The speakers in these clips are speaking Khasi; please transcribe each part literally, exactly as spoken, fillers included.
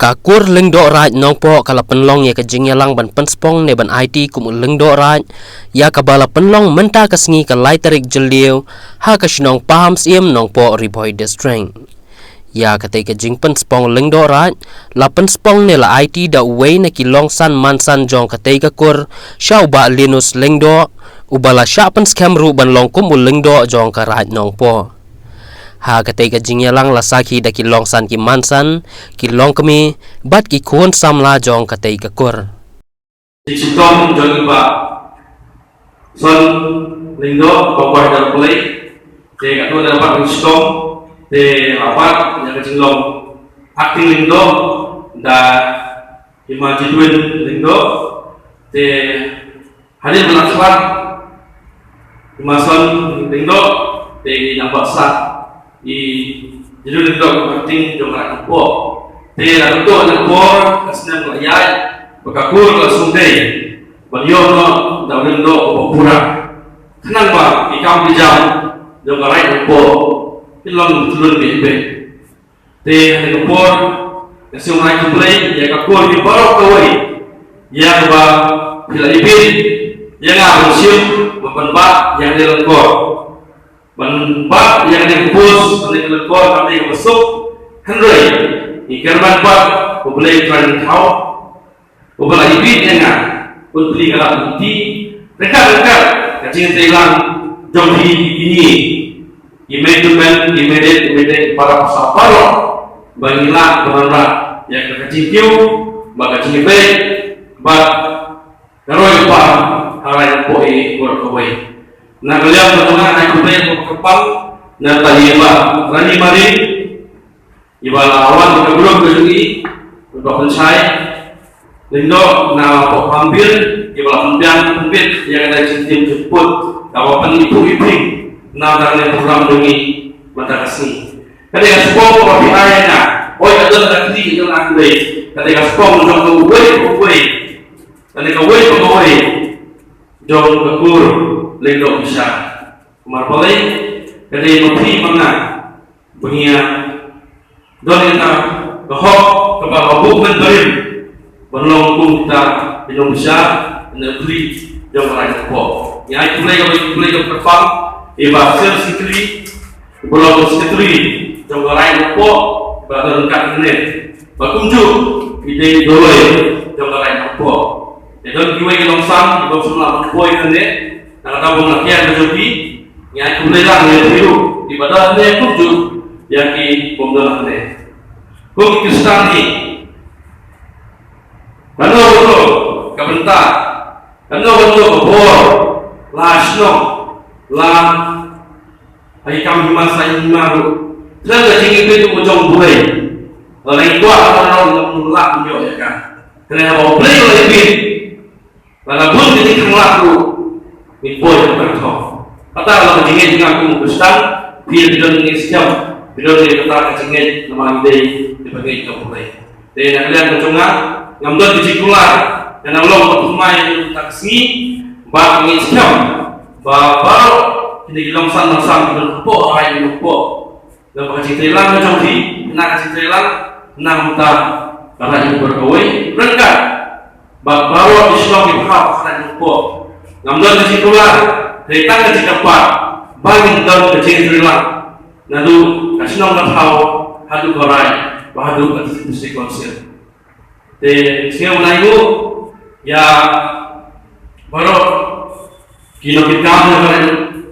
kata kur Lyngdoh Raid Nongpoh ka la pynlong ïa ka jingïalang ban pynspong ne ban aiti kum u Lyngdoh Raid, ïa kaba la pynlong mynta ka sngi ka lai tarik Jylliew, ha ka shnong Pahamsyiem Nongpoh Ri Bhoi District. Ïa katei ka jingpynspong Lyngdoh Raid, la pynspong ne la aiti da uwei na ki longsan mansan jong katei ka kur, sha u Bah Linus Lyngdoh, uba la shah pynskhem ruh ban long kum u Lyngdoh jong ka Raid Nongpoh. Ha katei ka jingïalang la sakhi da ki longsan ki mansan, ki longkmie, bad ki khun samla jong katei ka kur. Jingchitom jong i Bah Son Lyngdoh, ba kwah da U Blei, te katto da pat jingchitom, te la pat ïa ka jinglong Acting Lyngdoh, da i Ma Jidwin Lyngdoh, te hadien ba la khlad i Ma Son Lyngdoh, te i nang bad sah i Jidwin Lyngdoh, ka Acting jong ka Raid Nongpoh. Te la kyntu ha ka por ka snem ka la ïaid, ba ka kur ka la sngewdei ban ïoh noh da u Lyngdoh uba pura. Khnang ba ki kam ki jam jong ka Raid Nongpoh kin long tlun beit beit. Te ha kane ka por, nga sngew ai khublei ïa ka kur jong phi baroh kawei, ïa kaba phi la ibit ïa nga ban shim, ban pynbah ïa kane ka lyngkor. Ban bat ïa kane ka post, kane ka lyngkor, kane kaba suk. Hynrei ngi kyrmen pat, U Blei u Trai nongthaw, uba la ibit ïa nga, un plie ka lad lynti ryngkat ryngkat ka jingïatreilang jong phi kine ki mei tymmen, ki mei dei, ki mei dei, para bangsa baroh, ba ngin lah ban wanrah ïa ka jingkiew bad ka jingïabeit bad ka roi ka par ha Raid Nongpoh baroh kawei. Na ka liang ka jong nga, nga ai khublei kyrpang na ka bynta i Bah Rani Marin, iba la wan ka group ka jong i, Bah Pynshai Lyngdoh na Pohpambil, iba la pynbiang pynbit ïa ka jingtim jingput kaba pyniphuh iphieng na ka liang program jong i mynta ka sngi. Ka dei ka spong kaba phi ai ïa nga, oi ka don ka kti ka jong nga, ka dei ka spong jong kawei pa kawei. Kane kawei pa kawei jong ka kur Lyngdoh Bishar. Namar balei? Ka dei ma phi ma nga ba ngi ïa don ïa ka hok kaba la buh mynbarim ban long kum kita ki nongbishar na u khlieh jong ka Raid Nongpoh. Ngi ai khublei kaba, khublei kaba kyrpang ïa i Bah Sir Secretary, i Block Secretary jong ka Raid Nongpoh, ba don ryngkat hangne. Ba kumjuh i dei i Doloi jong ka Raid Nongpoh. Te don kiwei ki longsan, ki longsan la Nongpoh hangne. Na kata bym lah kiar ka jong ki, ngi ai khublei lang ïa phi ruh kiba don hangne, kumjuh ïa ki bym don hangne. Kum ki Khristan hi, kano kano ka bynta, kano kano ka bor, la shnong, la ha ki kam hima saiñ hima ruh, khlem ka jingïabit u jong U Blei, lada ngi kwah ban ïoh, ngim lah ban ïoh ïa ka. Kane haba U Blei u la ïabit, lada bun ka jingkhanglad ruh, ngin poi ha ka bynta. Kata la ka jingngeit jong nga kum u Khristan, phi phi don ngeit skhem, phi don ngeit kata ka jingngeit namar ngi dei kiba ngeit ïa U Blei. Te na ka liang ka jong nga, ngam don ka jingkular, ka nang long ka thymmai ïa kata ka sngi, ba ngeit skhem ba baroh kine ki longsan longsan ki don hapoh Raid Nongpoh. Naba ka jingtreilang ka jong phi, na ka jingtreilang na ka bynta ka Raid Nongpoh baroh kawei, ryngkat bad baroh ki shnong ki bha ha Raid Nongpoh. Ngam don ka jingkular, hynrei tang ka jingkyrpad ba ngin don ka jingtreilang, naduh ka shnong ka thaw haduh ka raid, bad haduh ka District Council. Te sngewbha ngi ïa baroh ki nongkitkam jong ka Raid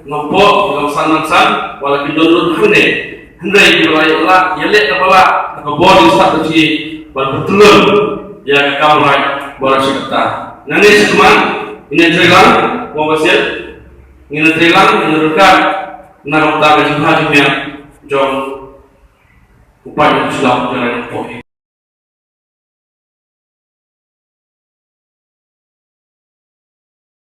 Nongpoh, ki longsan longsan, wat la kin don lut hangne, hynrei kiba la ïaleh, ïaleh kaba lah, kaba bor, ïa sah ka jingïeit ban pyntlun ïa ka kam raid baroh shi katta. Nangne shi khmat ngin ïatreilang, mo ba shet, ngin ïatreilang, ngin ryngkat na ka bynta ka jingbha jingmiat jong u paid u shlap jong ka Raid Nongpoh hi.